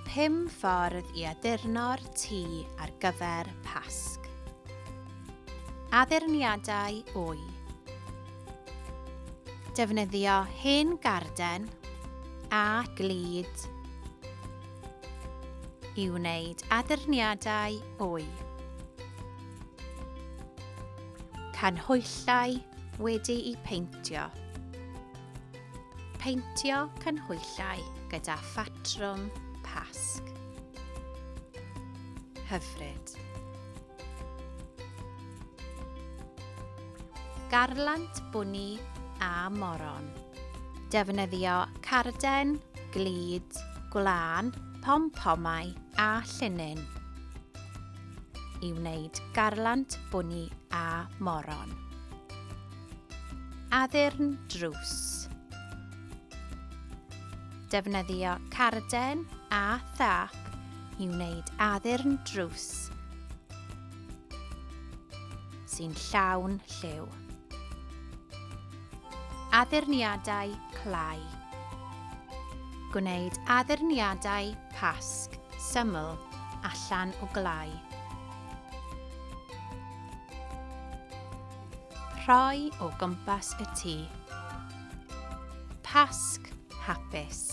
Pum ffordd i addurno'r tŷ ar gyfer Pasg. Addurniadau wy. Defnyddio hen garden a glud i wneud addurniadau wy. Canhwyllau wedi'u peintio. Peintio canhwyllau gyda phatrwm Pasg. Hyfryd. Garlant bwni a moron. Defnyddio carden, glud, gwlân, pom-pomau a llinyn i wneud garlant bwni a moron. Addurn drws. Defnyddio carden a thâp i wneud addurn drws sy'n llawn lliw. Addurniadau clai. Gwneud addurniadau Pasg syml allan o glai. Rhoi o gwmpas y tŷ. Pasg hapus.